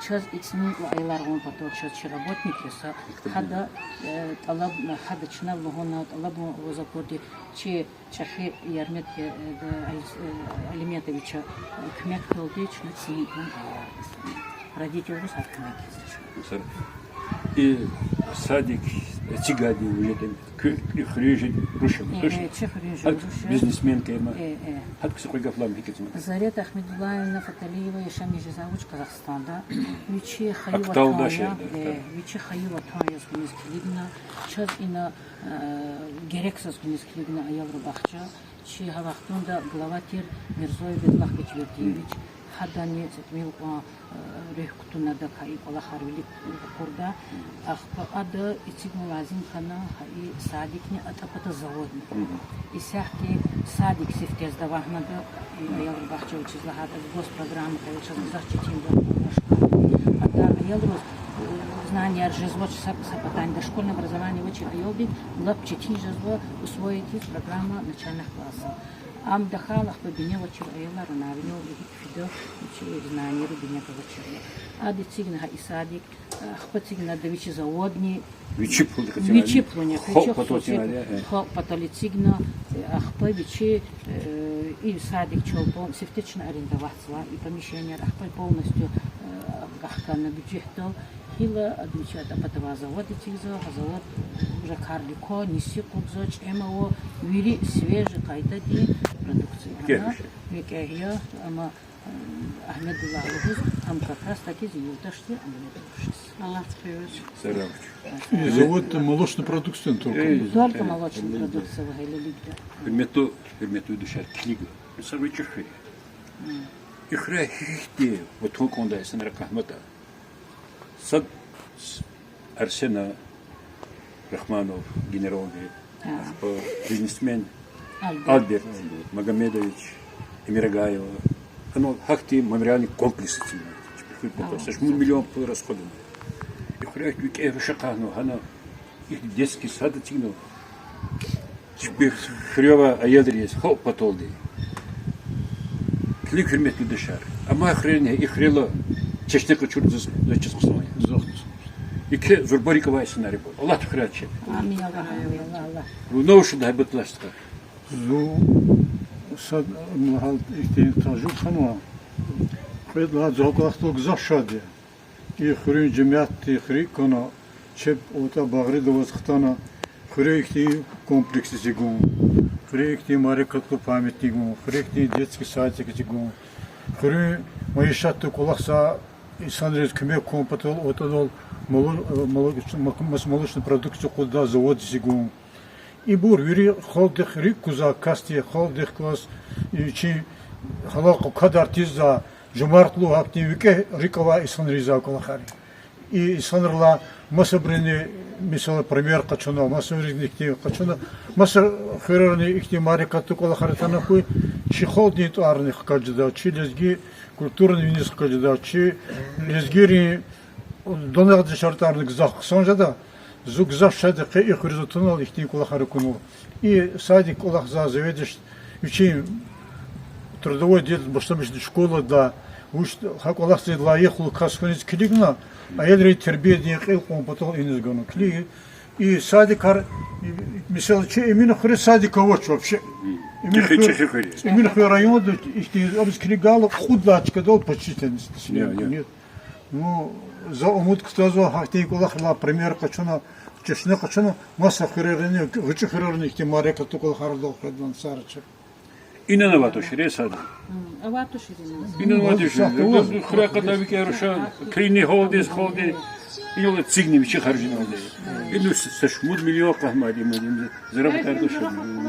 Чаз и ЦӀининкӀла аялар гъун патал чаз чи работник я са, гьада, э, тӀалаб, гьада чна лугьуна, тӀалабун ваз акурди, чи чӀехи Ярмет, э, э, Алис-, э, Алиметовича, э, куьмекдалди чна ЦӀининкӀлан аялар гъиз. Родительриз гьа куьмек ийиз. И садик эцигайди вуж ятӀа, куь, куь хуьруьз жеди руш я, э, точно? Э, чи хуьруьз жеди руш я. Бизнесменка я ма. Э, э. Гьадакай са кьве гаф лагь, гьикӀ ятӀа ма. Зарета Ахмедуллаевна Фаталиева яшамиш жезва вуч Къазахстанда. Вичи хайи ватан я, э, вичи хайи ватан яз гуниз килигна, чаз ина, э, герек яз гуниз килигна аялрин бахча. Чи гьа вахтунда глава тир Мирзоев Бедлах Гьажибердиевич, гьадани са тӀимил кьван, э, руьгь кутуна адакай и кӀвалахар вилик акурда. Ахпа ада эцигун лазим хьана гьа и садикни, а патаз заводни. Исятда садик сифтез давагьнада, и аялрин бахча вучиз лагьайтӀа госпрограмма хьайила чаз гзаф четинвал башка. Ада аялриз, э, знанияр жезвач, са, са патани дошкольное образование авачир аялдиз лап четин жезва усвоить ийиз программа начальных классов. Ам дахал ахпа бине авачир аялар, ана винел гьикӀ фида, вичи знанияр бине галачир. Ада эцигна гьа и садик, ахпа эцигна ада вичи заводни, вичи пул-, вичи пулунихъ, вичи халкь патал хусуси, эцигна, э, халкь патал эцигна, ахпа вичи, э, и садик чал пол-, сифте чна арендоватьзава и помещенияр, ахпа полностью, э, ахкана бюджетдал, Ила отмечать оптовый завод эцигзава, гьа завод уже кардик ква, ниси кьудзава, чӀем ава, вири свежий къайдадин продукция. ВикӀегь я, амма Агьмедуллагь лугьуз, ам как раз таки зи юлдашди Агьмедуллагь. Аллагьди хивач. Завод молочной продукции только. Только молочная продукция ва гьелелигда. Гьуьрметлу, гьуьрметлу душар, килигла. Са вичи хуьре. И хуьре гьихьтин ватан кӀандай инсанар къахматӀа. Сад Арсена Рахманов, генералди, ахпа бизнесмен Альберт Магомедович Эмиргаева. Гьана гьахьтин мемориальный комплекс эцигна. Чпи хуьр патал са шумуд миллион пул расходна. И хуьре викӀегь руш акъатна, гьана ихьтин детский сад эцигна. Чпи хуьряй авай аялриз халкь паталди. Килиг, гьуьрметлу душар. Амай хуьрерни, и хуьрела чешне къачур заз, заз чиз хъсан я. Еке зурба рикӀ авай инсанар ибур. Аллагьди хуьряй чир. Амин, Аллагь, амин, Аллагь. Вуна вуч лугьуда гьабурун тӀвар стха? Зун сад лагьайла ихьтин тажуб хьанва. Кьвед лагьай зун кӀвалахдал гзаф шад я. И хуьруьн жемятди хуьруьк кана, чеб ватӀа багърида аваз хтана, хуьре ихьтин комплекс эцигун, хуьре ихьтин мярекатлу памятник гун, хуьре ихьтин детский садик эцигун, хуьруьн майишатда кӀвалахзавай инсанриз куьмек гун патал ватӀанал моло-, моло-, мас-, молочный продукция къуддай завод эцигун. Ибур вири халкьдихъ рикӀ кузвай касди, халкьдихъ галаз вичин гьалал квадар тийизвай, жумартлу гьахьтин викӀегь рикӀ авай инсанриз ийизвай кӀвалахар я. И инсанрилай масабурузни, месела, пример къачуна, масабурузни ихьтин къачуна, маса хуьрерни ихьтин мярекатдин кӀвалахар атана хьуй, чи халкьдин тӀварни хкаж жеда, чи лезги культурадин виниз хкаж жеда, чи лезгийрин дунендин шартӀарни гзаф хъсан жеда. Зун гзаф шад я къе и хуьруьз атунал, ихьтин кӀвалахар акунал. И садик кӀвалахзавай заведующий вичин трудовой деятельность башламишна школада, вуч гьа кӀвалахдиз лайихлу кас хьуниз килигна, аялрин тербиядин кьил кьун патал иниз гана. Килиг, и садикар, месела, чи Эминхуьре садик авач вообще. Эминхуьр, Эминхуьр районда ихьтин, абуруз килигайла кьуд лагьай чкадал почти нет. Ну, за умуд кутазва, гьахьтин кӀвалахрилай пример къачуна, чешне къачуна, маса хуьрерни, гъвечӀи хуьрерни ихьтин мярекатдин кӀвалахар далукьдайла садрани. Инал авай тушир садик? Инал авай тушир. Хуьряй акъатна викӀегь руш, килигна халкьдиз, халкьди. Инал эцигна вичи харжуналди. Инал са шумуд миллион къахмадин, мадин, зарабатар тушир,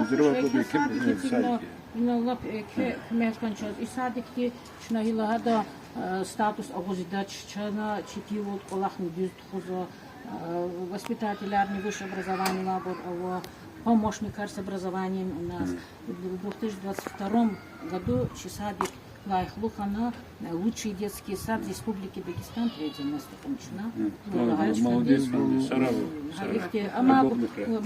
зарабатар тушир садик. Инал лап, э, куь-, куьмек кӀан чаз. И садикди чна гила гьада, э, статус агъуз ийидач, чна четинвал кӀвалахни дуьз тухузва, э, воспитателярни высшее образованиелай абур ава, помощникар с образованием у нас. В две тысячи двадцать втором году чи садик лайихлу хьана, э, лучший детский сад Республики Дагестан третье место къачуна. Молодец, молодец, молодец. Гьа ихьтин, амма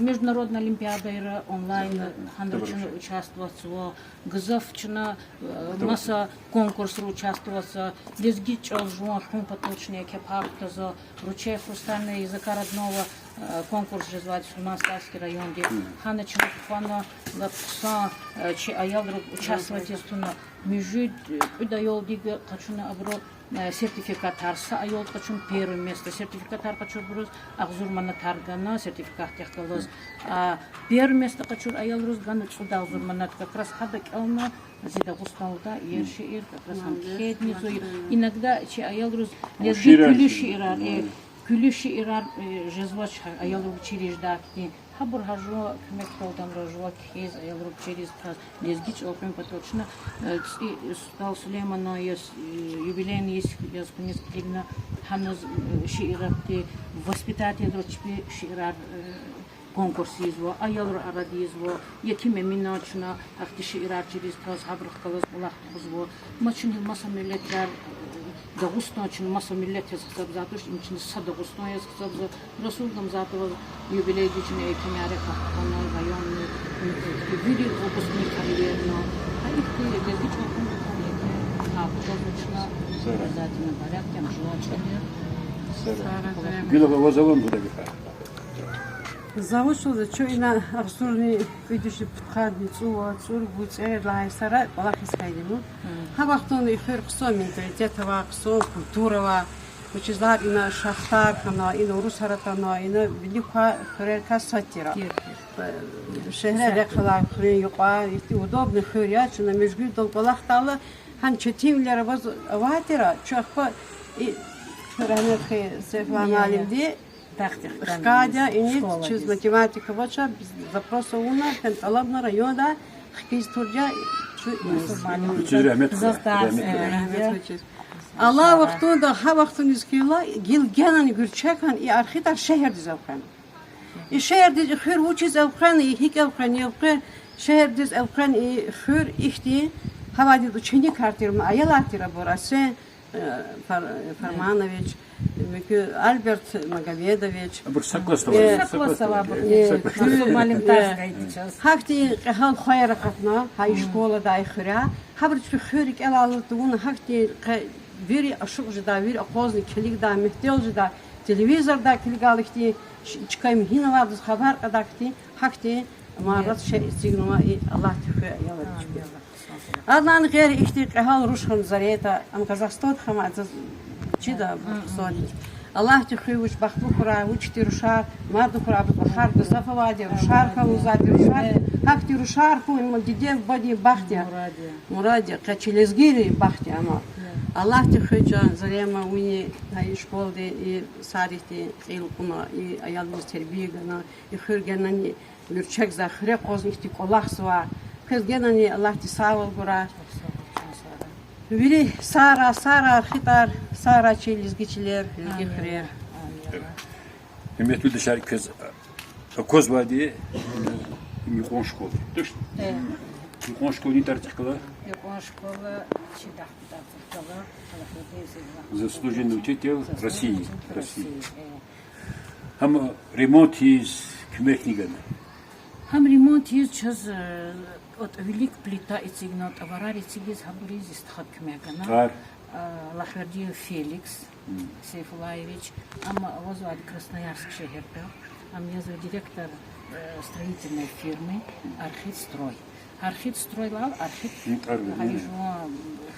международный олимпиадайра онлайн гьанра чна участвоватьзава, гзаф чна, э, маса конкурсра участвоватьзава, лезги чӀал жуван хуьн патал чна еке пай кутазва, «Ручей хрустального языка родного», э, конкурс жезвайди Сулейман-Стальский районди. Гьана чна тухвана лап хъсан, э, чи аялри участвовать ийиз туна, муьжуьд, э, кьуьд аялдив къачуна абуру, э, сертификатар, са аялди къачуна первое место, сертификатар къачурбуруз агъзур манатар гана, сертификатдихъ галаз. А первое место къачур аялриз гана цӀуд агъзур манат, как раз гьада кӀелна зи Дагъустанда иер шиир, как раз гьам кхьейдни зун. Иногда чи аялриз лезги куьлуь шиирар, э, куьлуь шиирар, э, жезвач гьа аялрин вичириз жедайди. Гьабур гьа жува куьмекдалди амра жува кхьиз, аялрин вичириз кваз, лезги чӀал хуьн патал чна, э, цӀи-, СтӀал Сулейманан яз, э, юбилейный яз, яз куьниз килигна, гьаниз, э, шииратди, воспитательри чпи шиирар, э, конкурс ийизва, аялрин арада ийизва, Етим Эминан чна ахьтин шиирар чириз кваз, гьабурухъ галаз кӀвалах тухузва. Ма чна маса миллетрар, э, Дагъустан чна маса миллет яз гьисабзавайди туш, им чна са Дагъустан яз гьисабзава. Расул Гамзатован юбилейдиз чна еке мярекат хьана, районный, э, вири выпускникар иерна. Гьа ихьтин лезги чӀал хуьн патал еке кар гузва чна, обязательно порядком жува чӀал я. Гила ваз аван гудаги. За вуч лугьуда, чун ина агъзурни кӀуьд вишни пудкъанни цӀувад, цӀуругуд, цӀерид лагьай йисара кӀвалахиз хьайиди я. Гьа вахтунда и хуьр хъсан менталитет авай, хъсан культура авай. Вучиз лагьайтӀа ина шахтар хьана, ина урусар атана, ина вилик квай хуьрерикай сад тир. Тир, тир. Шегьре рехъ алай хуьруьн юкьва, ихьтин удобный хуьр я, чна межгуьрдал кӀвалахдайла, гьа четинвилер аваз авай тир, чу ахпа и, рагьмет хьуй Сейфуллагь муаллимди, хкайди я, иниз чиз математика авач, запрос авуна, кьве тӀалабна райондай, хкиз турди я, чу иниз. Вучиз рагьмет хьуй, рагьмет хьуй. Алай вахтунда гьа вахтуниз хьайила, гила генани гуьрчеган и архитар шегьердиз элкъвена. И шегьердиз и хуьр вучиз элкъвена, и гьикӀ элкъвена, и элкъвена, шегьердиз элкъвена и хуьр ихьтин, гьавайди ученикар тир, аялар тир абур, Арсен, э, Фар-, Фарманович, муькуь Альберт Магомедович. Абур са классда авай, са классда авай, э, са классда авай. Гьахьтин кьегьал хваяр акъатна гьа и школадай, и хуьряй. Гьабуру чпи хуьр рикӀелай алудна, гьахьтин къе вири ашукь жедай, вири акъвазна килигдай, муьгьтел жедай, телевизордай килигайла хьтин, чка муьгьуьн авайдаз хабар кьадай хьтин, гьахьтин марат шей эцигнава и Аллагьди хуьй аялриз. Адалай гъейри ихьтин кьегьал руш хьана Зарета, ам Казахстанда хьана, адаз чида, Аллагьди хуьй, вуч бахтлу хьурай, вучтин рушар, мад хьурай, абур кьурхар гзаф авайди, рушар хьана лугьузвайди, рушар, гьахьтин рушар хьун, им диде-бубадин бахт я. Мурад я, къе чи лезгийрин бахт я ам. Аллагьди хуьй, чан Зарема, вини гьа и школада и сад ихьтин кьил кьуна, и аялриз тербия гана, и хуьр генани гуьрчегзавай, хуьре акъвазна ихьтин кӀвалахзавай. Квез генани Аллагьди сагъвал гурай. Вири сагърай, сагърай архитар, сагърай чи лезги чилер, лезги хуьрер. Гьуьрметлу дишегьли, квез аквазвайди им юкьван школа я. Точно? Юкьван школа ни тӀварцӀихъ галай? Юкьван школа чи дахдин тӀварцӀихъ галай. Заслуженный учитель России. России. Гьам ремонт ийиз куьмекни гана? Гьам ремонт ийиз чаз, э, атӀа вилик плита эцигна, тӀварар эцигиз, гьабуриз зи стхад куьмек гана. Аллагьвердиев Феликс Сейфуллаевич, ам авазвайди Красноярск шегьерда, ам язва директор строительной фирмы Архидстрой. Архидстройлал, Архид, гьа и жуван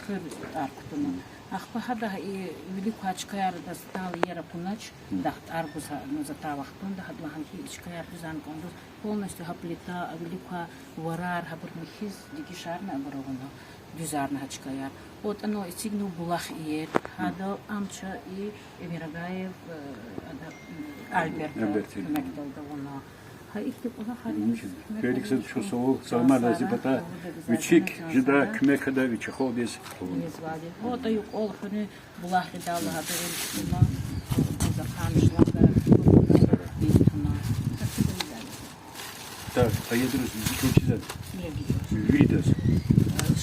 хуьр тӀвар кутуна. Ахпа гьада и вилик квай чкаяр дастал иер акунач, дахтар гуз гьа, ну, за атай вахтунда, гьадалай гьа и чкаяр дуьзан кӀандаз, полностью гьа плита, вилик квай варар, гьабур михьиз, дегишарна абур авуна, дуьзарна гьа чкаяр. АтӀана эцигна булах иер, гьадал ам чаз и Эмирагаев, э, ада, м, Альберт, Альберт куьмекдалди авуна. Гьа ихьтин кӀвалахар. Феликсаз чухсагъул, Салман рази пата, вичик жедай куьмек гьада вичи халкьдиз. АтӀа юкьвал хуьруьн булах гъидайла гьада эришдуна, за хъаншланда туна. Так, а я друз, вичи чизвай? Виридаз.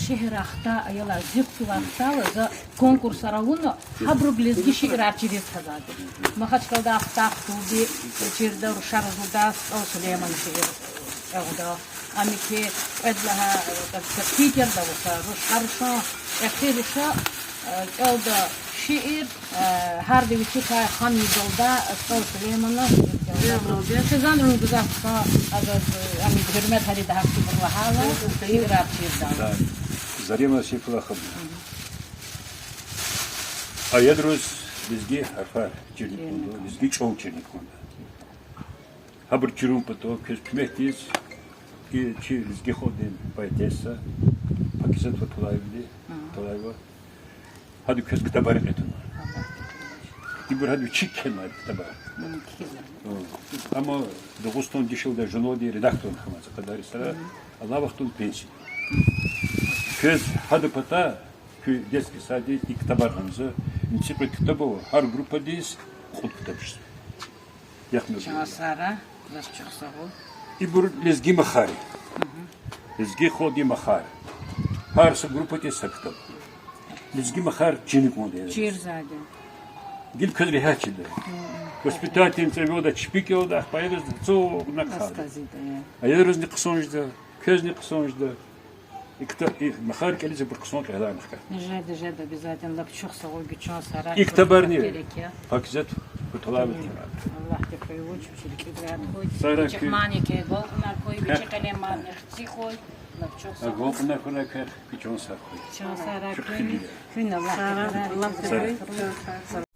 Шегьерда ахтай аялар, зи хтулай ахтайла, за конкурсар авуна, гьабурук лезги шиирар чириз кӀанзавайди. Махачкъалада ахтай хтулди чирда, рушар гудай, СтӀал Сулейманан шиир кӀелда. Ам икӀ кьвед лагьай, э, Питерда аватӀа, руш, гьа рушан, эхир руша, э, кӀелда шиир, э, гьарда вичикай ханвидалда, э, СтӀал Сулейманан шиир кӀелда. Хизанрин гзаф хъсан, адаз, э, ам гьуьрмет гьарида гьахьтинбур лагьайла, шиирар чирдайла. Зарема Сейфуллагьовна. А я друз лезги гьарфар чирна кӀанда, лезги чӀал чирна кӀанда. Гьабур чирун патал квез куьмекдиз, и чи лезги халкьдин поэтесса Пакизат Фатуллаевна, Фатуллаева, гьада квез ктабар кьетӀна. Ибур гьада вичик кхьенвай ктабар. Амма Дагъустан дишегьлидин журналдин редактор хьана са кьадар йисара, алай вахтунда пенсияда. Квез гьадан патай куь детский саддиз и ктабар гъана за, им цӀикьвед ктаб ава, гьар группадиз кьуд ктаб жезва. Яхъ мур. Чан сагърай, заз чухсагъул. Ибур лезги махар я. Лезги халкьдин махар. Гьар са группадиз са ктаб. Лезги махар чирна кӀанда. Чирзавайди. Гила квез регьят жеда. Воспитательни цӀевелда, чпи кӀелда, ахпа аялриз цавуна кхьида. Аялризни хъсан жеда, квезни хъсан жеда. И кта-, и махар кӀелиз абур хъсан кӀеларна хкатна. Жеда, жеда, обязательно, лап чухсагъул, чан сагърай. И ктабарни Пакизат Фатуллаевади. Аллагьди хуьй вуч, чи рикӀик регьят хьуй. Сагърай вичихъ мани кӀел, гвалкьунар хьуй, вичихъ къелемарни хци хьуй, лап чухсагъул. Гвалкьунар хьурай квехъ, ви чан сагъ хьуй. Чан сагърай, куьн, куьн Аллагьди хуьй.